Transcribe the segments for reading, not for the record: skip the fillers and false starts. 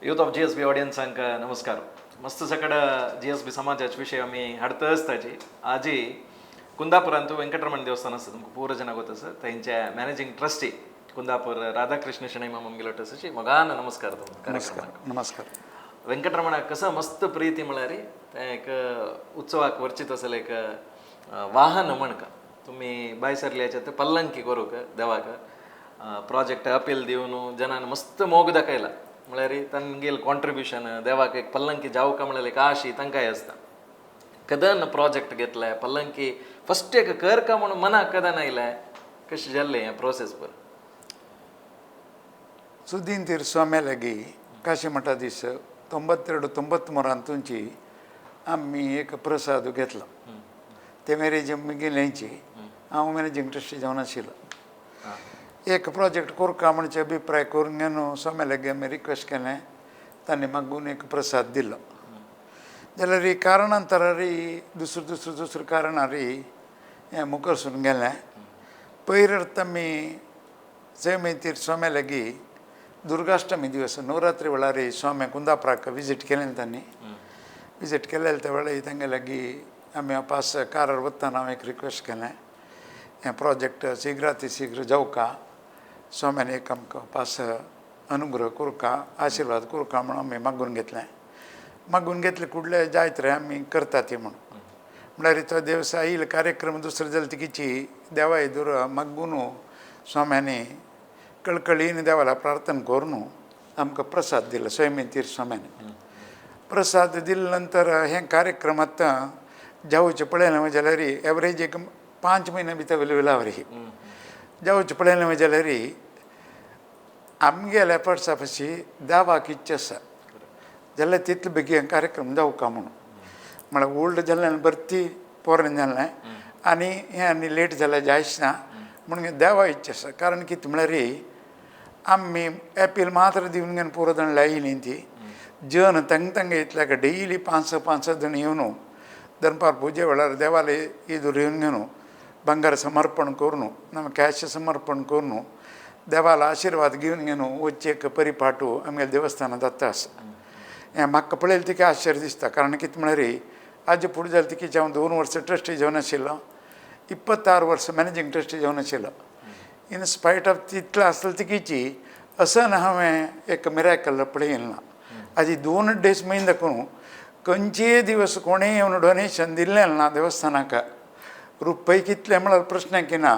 Youth of GSB ऑडियन्सांक नमस्कार. मस्त सकड GSB समाजाचे विषय आमी हाडत आसताची. आजी कुंदापुरांत वेंकटरमण देवस्थान आसा, तुमकां पूरा जन गोत आसा. तेंचे मॅनेजिंग ट्रस्टी कुंदापूर राधाकृष्ण शणै मामा आसा. मोगान नमस्कार तुमकां. नमस्कार नमस्कार. वेंकटरमणाक कसं मस्त प्रीती म्हळ्यार तें एक उत्सवाक वर्चित आसलें एक वाहन म्हणका. तुमी भायर सरल्याचे ते पल्लंकी करूंक देवाक प्रोजेक्ट अपील दिवन जनान मस्त मोग दाखयला. म्हळ्यार तांगेल कॉन्ट्रिब्युशन देवाक एक पल्लंकी जावका म्हळ्यार एक आशी तांकांय आसता. कदन प्रोजेक्ट घेतलाय पल्लंकी फस्ट एक कर का म्हणून मनाक कदन आयलें, कशें जाल्लें हें प्रोसेस पर? ಸುದೀನ್ ತೀರ್ ಸ್ವಾಮಿ काशी मठाधीश 92 93 तुमची आमी एक प्रसाद घेतलो. ते मॅरेज गेल्यांची हांव मॅनेजींग ट्रस्टी जावन आशिल्लो. एक प्रोजेक्ट करका म्हणचे अभिप्राय करून घेवन स्वामी लागीं आमी रिक्वेस्ट केलें. तांणी मागून एक प्रसाद दिलो. जाल्यार कारणांतरारी दुसरें दुसरें दुसरें कारणारी हें मुखारसून गेलें. पयर आमी जैमेतीर स्वामी लागीं दुर्गाष्टमी दिवस नवरात्री वेळार स्वामी कुंदापुराक विजीट केलें. तांणी विजीट केलें त्या वेळार तांगे लागीं आमी पास कारार वतना हांव एक रिक्वेस्ट केलें, हें प्रोजेक्ट शीघ्राती शीघ्र जावका, स्वाम्यान एक आमकां पास अनुग्रह करका, आशिर्वाद करका म्हणून आमी मागून घेतलें. मागून घेतलें कुडले जायत रे आमी करता ती म्हणून. म्हळ्यार तो देवस आयिल्लो कार्यक्रम दुसरो जाले तिकीची देवा एदुर मागून स्वाम्यांनी कळकळीन देवाला प्रार्थना करून आमकां प्रसाद दिलो. स्वयं तीर स्वाम्यांनी प्रसाद दिले नंतर हें कार्यक्रम आतां जावचें पळयलें जाल्यार एवरेज एक 5 म्हयने भितर विलावरी जावचें पळयलें जाल्यार आमगेल्या एफर्ट्सा पशी देवाक इच्छा आसा जाल्यार तितले बेगीन कार्यक्रम जावका म्हणून. म्हळ्यार ओल्ड जाल्ल्यान भरती पोरणें जालें आनी हें आनी लेट जाल्यार जायच ना म्हणून देवा इच्छा आसा. कारण कितें म्हळ्यार आमी एपील मात्र दिवन घेवन पुरो जाण लायली ती जन तंग तंग इतल्याक डेली 5 5 जण येवन दनपार पुजे वेळार देवाले एदूर येवन घेवन ಬಂಗಾರ ಸಮರ್ಪण करून ನಮ್ಮ ಕ್ಯಾಶ್ ಸಮರ್ಪण करून देवाला आशिर्वाद घेवन घेवन वचचे एक परिपाटू आमगेल्या देवस्थानांत जाता आसा. हें म्हाका पळयलें तिका आश्चर्य दिसता. कारण कितें म्हळ्यार आजे फुडें जालें तिकीचे हांव 2 वर्सां ट्रस्टी जावन आशिल्लो, 26 वर्सां मॅनेजींग ट्रस्टी जावन आशिल्लो. इन स्पायट ऑफ तितलें आसलें तिकीची असं हांवें एक मिराकल पळयलें ना. आजी 2 डेज म्हयने दाखोवन खंयचेय दिवस कोणें येवन डोनेशन दिल्लें ना देवस्थानाक. रुपय कितले म्हळ्यार प्रश्न की ना.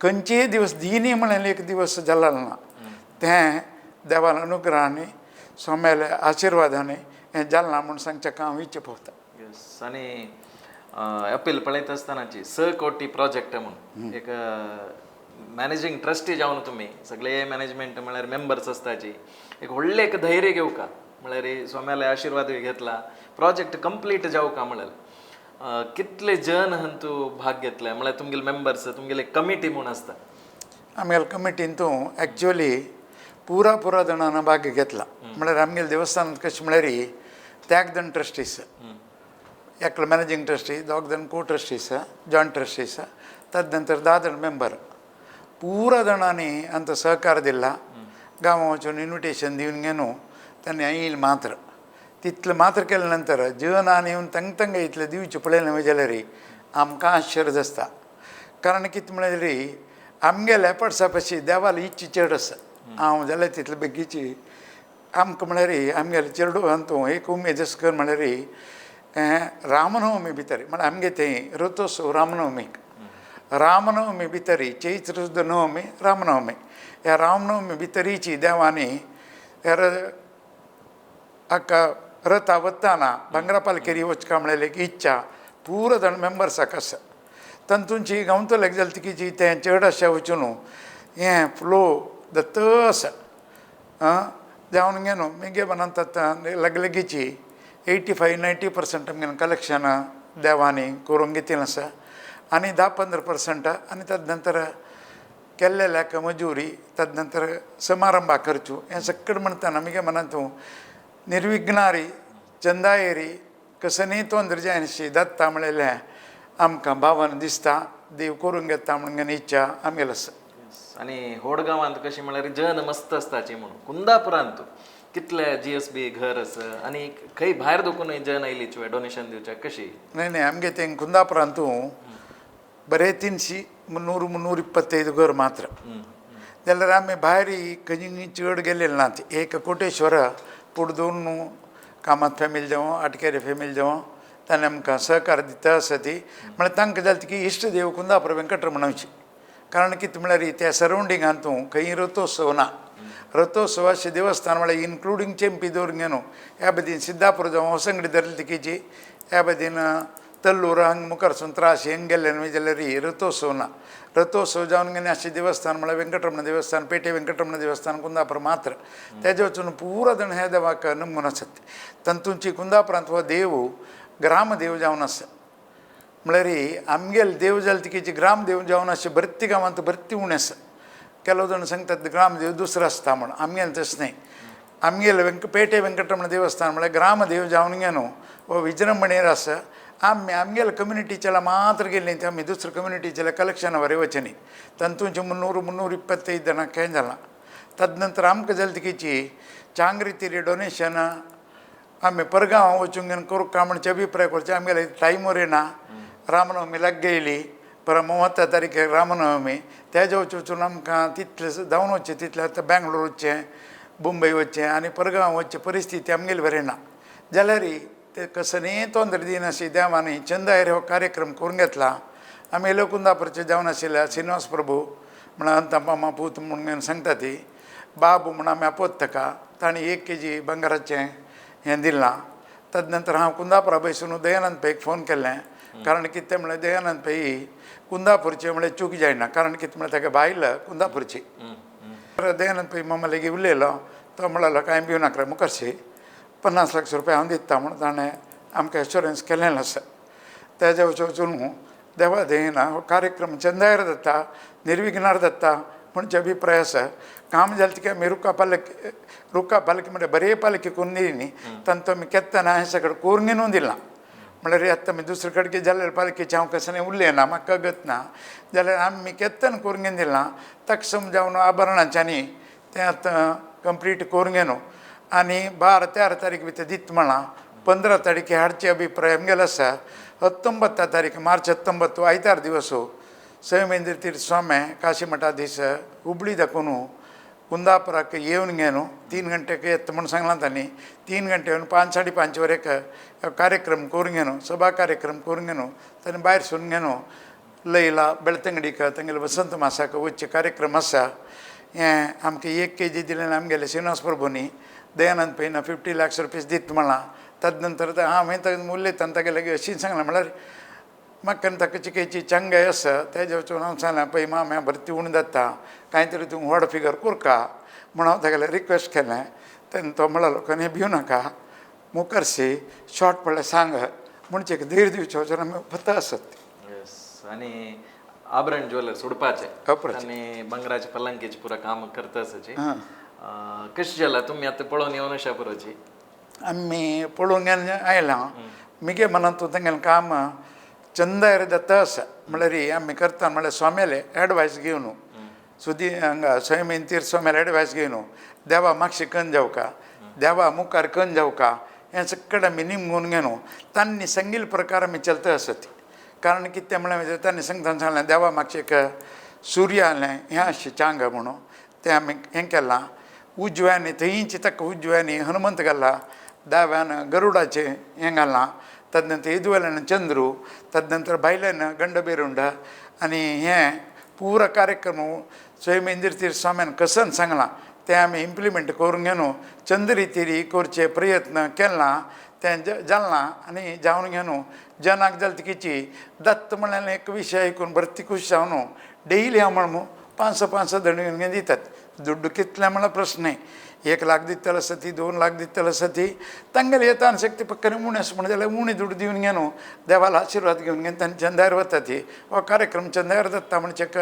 खंयचेय दिवस दिनी म्हळ्यार एक दिवस जालो ना. तें देवान अनुग्रहानी स्वाम्याल्या आशिर्वादानी हें जालें ना म्हूण सांगचें हांव इच्छा पावता. येस. आनी अपील पळयता आसतनाची 6 कोटी प्रोजेक्ट म्हणून एक मॅनेजींग ट्रस्टी जावन तुमी सगळे मॅनेजमेंट म्हळ्यार मेंबर्स आसताची एक व्हडलें एक धैर्य घेवका म्हळ्यार स्वाम्याले आशिर्वादूय घेतला प्रोजेक्ट कंप्लीट जावका म्हळ्यार कितले जन हंतू भाग घेतले म्हळ्यार तुमगेले मेंबर्स तुमगेले कमिटी म्हूण आसता? आमगेले कमिटीन तूं एक्चुअली पुरा पुरा जाणांना भाग घेतला. म्हळ्यार आमगेले देवस्थानांत कशें म्हळ्यार त्याग जण ट्रस्टीस, एकलो मॅनेजींग ट्रस्टी, 2 जण को ट्रस्टीस, जॉयंट ट्रस्टीस, तदनंतर 10 जण मेंबर. पुरा जाणांनी आमचो सहकार दिला. गांवां वचून इन्विटेशन दिवन घेवन तांणी येयल मात्र तितलें मात्र केले नंतर जन आनी येवन तंग तंग इतलें दिवचें पळयलें जाल्यार आमकां आश्चर्य दिसता. कारण कितें म्हळ्यार आमगेल्या एफर्ट्सा पशी देवाली इच्छा चड आसा. हांव जाल्यार तितले बेगीची आमकां म्हळ्यार आमगेले चेडवान तूं एक उमेद अशें कर म्हळ्यार रामनवमी भितर म्हळ्यार आमगे थंय रथोत्सव रामनवमीक रामनवमी भितर चैत्र शुद्ध नवमी रामनवमी ह्या रामनवमी भितरीची देवांनी ह्या हाका रथा वतना भांगरा पालकेरी वचका म्हळ्यार एक इच्छा पुरो जाण मेंबर्साक आसा. तातूंची गांवतले जालें तिकीची तें चड अशें वचून हें फ्लो दत्त आसा. आं जावन घेवन मागीर मनांत आतां लगलगीची 85-90% आमगेलें कलेक्शन देवांनी करून घेतिल्लें आसा आनी 10-15% आनी तद नंतर केल्लेल्याक मजुरी तद नंतर समारंभा खर्चू हें सगळें म्हणटाना आमगे मनांत निर्विघ्नारी चंदायरी कसनी तोंदर जायनशी दत्ता म्हणलेलें आमकां भावन दिसता. देव करून घेता म्हणून इच्छा आमगेली आसा. आनी होड गांवांत कशें म्हळ्यार जन मस्त आसताची म्हणून कुंदापुरांत कितले जीएसबी घर आसा आनी खंय भायर दोकून जन आयली चुवे डोनेशन दिवच्याक कशी? नाही नाही, आमगे ते कुंदापुरांतू बरे 300 325 घर मात्र. जाल्यार आमी भायर खंय चड गेलेले नात. एक कोटेश्वर पूण दोन कामत फॅमिली जावं आटकेरे फॅमिली जावं ताणें आमकां सहकार दिता आसा ती म्हळ्यार तांकां जालें की इश्ट देव कुंदापुर वेंकटरमणाची. कारण कितें म्हळ्यार त्या सरावंडिंगांतू खंय रथोत्सव ना. रथोत्सव अशें देवस्थान म्हळ्यार इन्क्लुडींग चेंपी दवरून न्हू ह्या बदीन सिद्धापूर जावं होसंगडी धरली तिकीची ह्या बदीन तल्लूर हांगा मुखारसून त्रास हेंग गेल्ले न्हय जाल्यार रथोत्सव ना. रथोत्सव जावन गेले अशें देवस्थान म्हळ्यार वेंकटरमण देवस्थान, पेटे वेंकटरमण देवस्थान कुंदापूर मात्र. तेजे वचून पुरा जाण ह्या देवाक नमून आसात. तातूंची कुंदापुरांत हो देव ग्रामदेव जावन आसा. म्हळ्यार आमगेले देव जाले तिकीची ग्रामदेव जावन अशें भरती गांवांत भरती उणें आसा. ಕೆಲವು ಜನ सांगतात ग्रामदेव दुसरो आसता म्हण, आमगेलें तशें न्हय. आमगेले पेटे वेंकटरमण देवस्थान म्हळ्यार ग्रामदेव जावन न्हू हो विजृंभणेर आसा. आमी आमगेले कम्युनिटीच्याला मात्र गेल्ली ती आमी दुसऱ्या कम्युनिटीच्या कलेक्शना वरे वचनी न्ही. तातूंचे 300 325 जाणां कांय जालां. तदनंतर आमकां जालें तिकीची चांग रितीर डोनेशन आमी परगांव वचूंक करूं काय म्हणचे अभिप्राय करचे. आमगेले टायम वरी ना. रामनवमी लागीं येयली, परत 30 तारखेक रामनवमी, तेज्या वचून आमकां तितलें जावन वचचें तितलें आतां बेंगलोर वचचें, मुंबय वचचें आनी परगांव वचचें परिस्थिती आमगेली बरी ना. जाल्यार ते कसलीय तोंदरे दिनाशी देवांनी चंदायर हो कार्यक्रम करून घेतला. आमी लोकुंदापूरचे जावन आशिल्ल्या श्रीनिवास प्रभू म्हणून अंतमामा पूत म्हणून सांगता ती बाबू म्हूण आमी आपोत ताका, ताणें 1 केजी भांगराचें हें दिलां. तदनंतर हांव कुंदापुरा बसून दयानंद पैक फोन केलें. कारण कितें म्हळ्यार दयानंद पै कुंदापूरचे म्हळ्यार चूक जायना. कारण कितें म्हळ्यार ताका बायल कुंदापूरची. दयानंद पै मामा लागीं उलयलो तो म्हणलो कांय भिवू नाका मुखारशी 50 लाख रुपया हांव दिता म्हूण ताणें आमकां एश्योरन्स केलें आसा. तेज्या वचून देवा देना हो कार्यक्रम चंदायर जाता, निर्विघ्नार जाता म्हणचे अभिप्राय आसा. काम जालें तिका आमी रुखा पालक, रुखा पालकी म्हळ्यार बरे पालकी करून दिली न्ही, तांतू आमी केत्ताना हें सगळें करून घेवन दिलां. म्हळ्यार आतां आमी दुसरे कडेन जाल्यार पालकेचें हांव कसलें उलयना, म्हाका कगत ना. जाल्यार आमी केत्तन करून घेवन दिलां ताका समजावन आभरणांच्यांनी तें आतां कंप्लीट करून घेवन आनी 12-13 तारीख भितर दित म्हळां. 15 तारीख हाडचे अभिप्राय आमगेलो आसा. 19 तारीख मार्च 19 आयतार दिवस हो स्वयमेंद्र तीर्थ स्वामी काशी मठाधीश हुबळी दाखोवन कुंदापुराक येवन घेवन 3 गंटेक येता म्हूण सांगलां तांणी. 3 गंटे येवन 5 5:30 वरेक कार्यक्रम करून घेवन सभा कार्यक्रम करून घेवन तांणी भायर सरून घेवन लयला बेळतंगडीक तांगेले वसंत मासाक वचचे कार्यक्रम आसा. हें आमकां 1 केजी दिलें आमगेले श्रीनिवास प्रभुनी दयानंद पैन 50 लाख रुपीज दित म्हळां. तदनंतर हांवें ताका उलयतना तागेले अशीं सांगलां म्हळ्यार म्हाका ताका चिकेची चंगाय आसा तेजे वचून हांव सांगलां पळय माम्या भरती उणें जाता कांय तरी तूं व्हड फिगर कोरका म्हूण हांव तागेलें रिक्वेस्ट केलें. तेन्ना तो म्हणलो लोकांनी भिवू नाका मुखारशी शॉर्ट पडल्यार सांग म्हणचे एक धीर दिवचो वचून आमी वता आसत. येस, आनी आभरण ज्वेलर्स उडपाचें आनी भांगराचे पलंकेचें पुरा काम करता आसाची. कशें जालां तुमी आतां पळोवन येवन अशा पुरोची? आमी पळोवंक आयलां. मिगे मनांत तांगेलें काम चंदायर जाता आसा. म्हळ्यार आमी करता म्हळ्यार स्वाम्याले एडवायस घेवन सुदी हांगा स्वयमेन तीर्थ स्वाम्याले एडवायस घेवन देवा मागशी कन जावका, देवा मुखार कन जावका हें सगळें आमी निमगून घेवन तांणी सांगिल्ले प्रकार आमी चलता आसत. कारण कितें म्हळ्यार तांणी सांगतना सांगलें देवा मागशेक एक सूर्य आसलें हें अशें चांग म्हणून तें आमी हें केलां. उजव्यान थंयची ताका उजव्यानी हनुमंत घाला, दाव्यान गरुडाचें हें घालां, तदनंतर इदुवेल्यान चंद्रू, तदनंतर भायल्यान गंडभैरूंड आनी हें पुरा कार्यक्रम स्वयमेंद्र तीर्थ स्वाम्यान कसन सांगलां तें आमी इम्प्लिमेंट करून घेवन चंद्रितिरी करचे प्रयत्न केला तें जालां. आनी जावन घेवन जनाक जालें तिकीची दत्त म्हणल्यार एक विशय आयकून भरती खूश जावन डेली हांव म्हण 500-500 दण घेवन दितात. दुड्डू कितले म्हळ्यार प्रश्न न्हय, 1 लाख दितलो आसा ती, 2 लाख दितलो आसा ती, तांगेले येता शक्ती पक्काने उणें आसा म्हण जाल्यार उणें दुडू दिवन घेवन देवाला आशिर्वाद घेवन घेवन तांणी चंदायर वता ती हो कार्यक्रम चंदायर जाता म्हणचे एक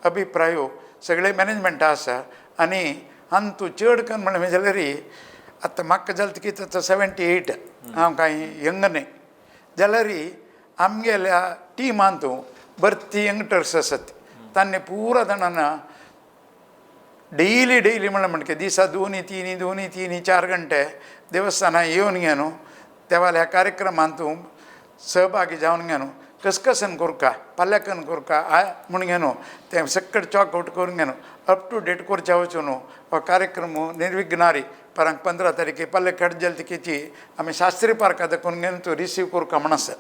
अभिप्राय सगळे मॅनेजमेंटा आसा. आनी हातूंत चड करून म्हणलें जाल्यार आतां म्हाका जालें तिकीत आतां 78, हांव कांय यंग न्हय, जाल्यार आमगेल्या टिमांतू भरती यंगटर्स आसात तांणी पुरा जाणांना डेली डेली म्हणल्यार म्हणके दिसा दोनी तिनी दोनी तिनी 4 गंटे देवस्थानां येवन घेवन तेवाल्या ह्या कार्यक्रमांत तूं सहभागी जावन घेवन कसकसन कोरका पाल्याकन कोरका म्हूण घेवन तें सकट चॉक आवट करून घेवन अप टू डेट करच्या वचून हो कार्यक्रम निर्विघ्नारी परांक 15 तारखे पाल्ले जलतिकेची आमी शास्त्री पार्का दाखोवन घेवन तो रिसीव कोरका म्हण आसा.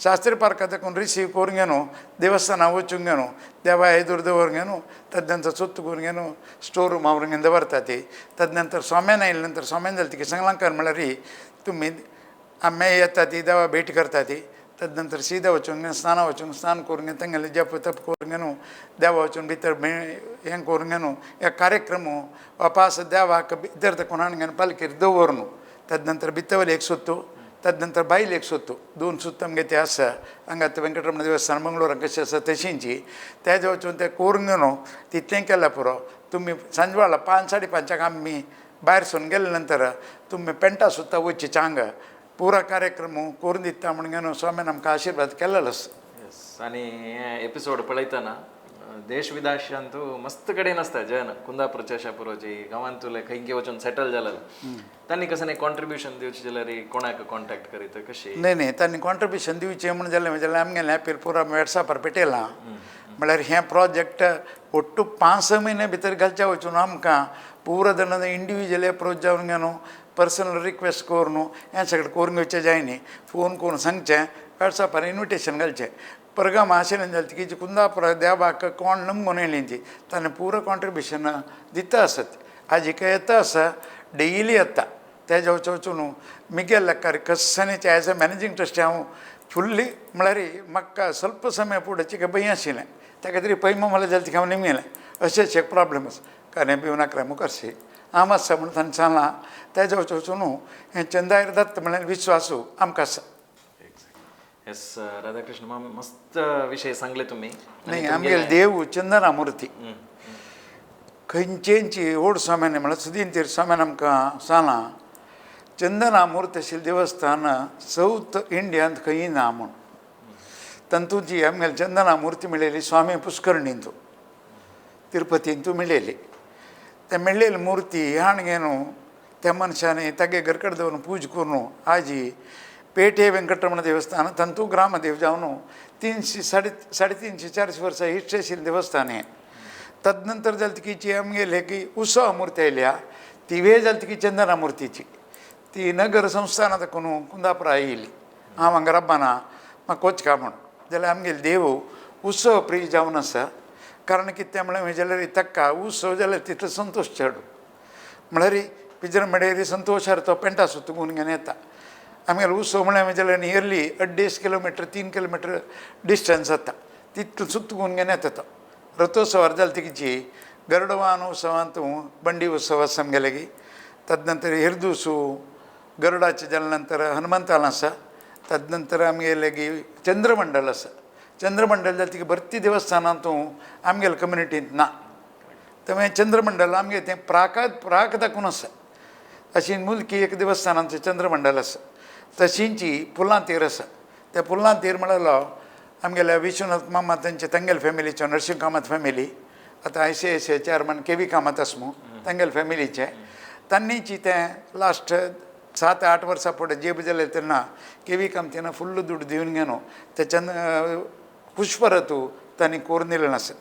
शास्त्री पार्का दाखोवन रिसीव करून घेवन देवस्थाना वचून घेवन देवा एदूर दवर घेवन तदनंतर सुत्त करून घेवन स्टोर रूमा व्हरून घेवन दवरता ती. तदनंतर स्वाम्यान आयले नंतर स्वाम्यान जालें की संगलांकार म्हळ्यार तुमी आमी येता ती देवा भेट करता ती. तदनंतर सीधा वचून घेवन स्नाना वचून स्नान करून घेवन तेंगेलें जप तप करून घेवन देवा वचून भितर हें करून घेवन हे कार्यक्रम वापास देवाक भितर तेकून हाडून घेवन पालखेर दवरून तदनंतर भितवले एक सुत्तू तदनंतर बायल एक सुत्तू 2 सुत्त आमगे ते आसा हांगा वेंकटरमण देवस्थान मंगळूराक कशें आसा तशींची तेजे वचून ते करून घेवन तितलें केल्यार पुरो. तुमी सांजवाळा 5 साडे 5 आमी भायर सून गेले नंतर तुमी पेंटा सुद्दां वचची चांग पुरा कार्यक्रम करून दिता म्हण घेवन स्वामीन आमकां आशिर्वाद केलेलो आसा. येस, आनी हे एपिसोड पळयतना देश विदेशांतू मस्त कडेन आसता जन कुंदापूरच्या शापुरोची गांवांतुले खंय वचून सेटल जालेले तांणी कसं नाही कॉन्ट्रिब्युशन दिवचें जाल्यार कोणाक कॉन्टॅक्ट करीत कशी? न्हय न्हय, तांणी कॉन्ट्रिब्युशन दिवचें म्हूण जालें जाल्यार आमगेलें एपील पुरा वॉट्सॅपार पेटयलां. म्हळ्यार हें प्रोजेक्ट ಒಟ್ಟು 5-6 महिने भितर घालच्या वचून आमकां पुरा जाणां इंडिविज्युअल एप्रोच जावन घेवन पर्सनल रिक्वेस्ट करून हें सगळें करून घेवचें जायनी. फोन करून सांगचें, वॉट्सॅपार इन्विटेशन घालचें. परगाम आशिल्लें जालें की कुंदापुरा देवाक कोण नमगून येयली ती ताणें पुरो कॉन्ट्रिब्युशन दिता आसत. आजिका येता आसा, डेली येता. तेज्या वचून मिगेल लेक्कार कसनीच एज अ मॅनेजींग ट्रस्टी हांव फुल्ली म्हळ्यार म्हाका ಸ್ವಲ್ಪ ಸಮಯ फुडें भंय आशिल्लें. त्या खातीर पयमो म्हणल्यार जालें तिका हांव निमगेलें. अशेंच एक प्रॉब्लम आसा कारण भिवनाकरा मुखारशी हांव आसा म्हूण ताणें सांगलां. तेज्या वचून हें चंदायर दत्त म्हळ्यार विश्वासू आमकां आसा. एस राधाकृष्ण माम, मस्त विशय सांगले तुमी. न्हय, आमगेले देव चंदनामुर्ती खंयचेंची व्हड स्वाम्यान म्हळ्यार सुदीन तीर स्वाम्यान आमकां सांगलां चंदनामूर्ती आशिल्लें देवस्थान सावथ इंडियांत खंयी ना म्हूण. तातूंत आमगेली चंदनामूर्ती मेळ्ळेली स्वामी पुष्करणींतू तिरुपतींतू मेळ्ळेली. ते मेळ्ळेली मूर्ती हाण घेवन त्या मनशांनी तागे घरकड दवरून पूज करून आजी पेठे वेंकटरमण देवस्थान तांतू ग्रामदेव जावन 300 350 400 वर्सां हिस्ट्री आशिल्लें देवस्थान हें. तदनंतर जालें की आमगेले की उत्सव मूर्ती आयल्या तिवूय जालें की चंदना मूर्तीची ती नगर संस्थानां दाखोवन कुंदापुरा येयली. हांव हांगा रब्बाना म्हाका वचका म्हूण जाल्यार आमगेले देव उत्सव प्रिय जावन आसा. कारण कितें म्हळ्यार जाल्यार ताका उत्सव जाल्यार तितलो संतोश चड म्हळ्यार पिजर मडेरी संतोशार तो पेंटा सुत्तून घेवन येता. आमगेलो उत्सव म्हळ्यार जाल्यार नियरली 2.5 किलोमिटर 3 किलोमिटर डिस्टन्स जाता तितलो सुत्तून घेवन येता तो. रथोत्सवार जालें तिची गरुडवान उत्सवांत बंडी उत्सव आसा आमगेले की. तदनंतर हेरदूसू गरुडाचें जाले नंतर हनुमंताल आसा. तदनंतर आमगेले की चंद्रमंडल आसा. चंद्रमंडल जालें की भरती देवस्थानां तूं आमगेले कम्युनिटींत ना. ते चंद्रमंडल आमगे तें प्राक प्राक दाखोवन आसा. अशी मुलकी एक देवस्थानाचें चंद्रमंडल आसा. तशींची पुलां तीर आसा. त्या पुलां तीर म्हणलो आमगेल्या विश्वनाथ मामा तांचे तांगेले फॅमिलीचो नरसिंह कामत फॅमिली आतां I C I C I chairman K V Kamat आसा मू तांगेले फॅमिलीचे तांणीची तें लास्ट 7-8 वर्सां फुडें जेब जालें तेन्ना के वी कामतीन फुल्ल दुडू दिवन घेवन तेच्यान पुष्परतू तांणी करून दिलें आसा.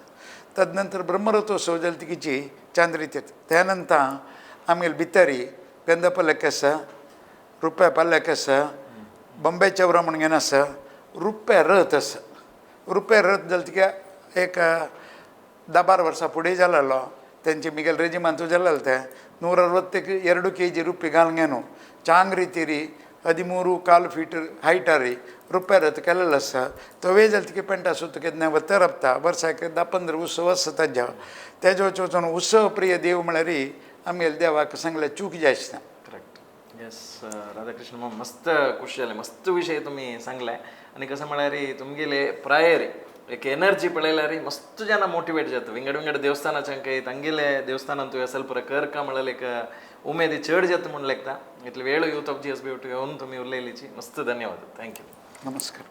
तदनंतर ब्रह्मरथोत्सव जाले तिकीची चांद्रीत. त्या नंतर आमगेले भितरी गंध पलक आसा, रुप्या पालक आसा, बॉम्बे चवरा म्हण घेवन आसा, रुप्या रथ आसा. रुप्या रथ जालें तिका एक 10-12 वर्सां फुडें जालेलो तेंचे मिगेल रेजिमांतू जालेलें तें 162 kg रुपये घालून घेवन चांग रितीरी 13.25 फीट हायटारी रुप्या रथ केलेलो आसा. तोवूय जालें तिका पेंटा सुद्दां केन्ना वता राबता वर्साक 10-15 उत्सव आसा ताज्या. तेज्या वचून उत्सव प्रिय देव म्हळ्यार आमगेले देवाक सांगल्यार चूक जाय आसना. करेक्ट. येस राधाकृष्ण माम, मस्त खुश जालें, मस्त विशय तुमी सांगले. आनी कसं म्हळ्यार तुमगेले प्रायर एक एनर्जी पळयल्यार मस्त जाणां मोटिवेट जाता. विंगड विंगड देवस्थानाच्या काही तांगेले देवस्थानांत तुवें ಸ್ವಲ್ಪ करका म्हळ्यार एक उमेदी चड जाता म्हूण लेखता. इतले वेळ youth of G S B येवन तुमी उलयलीची मस्त धन्यवाद. Thank you. नमस्कार.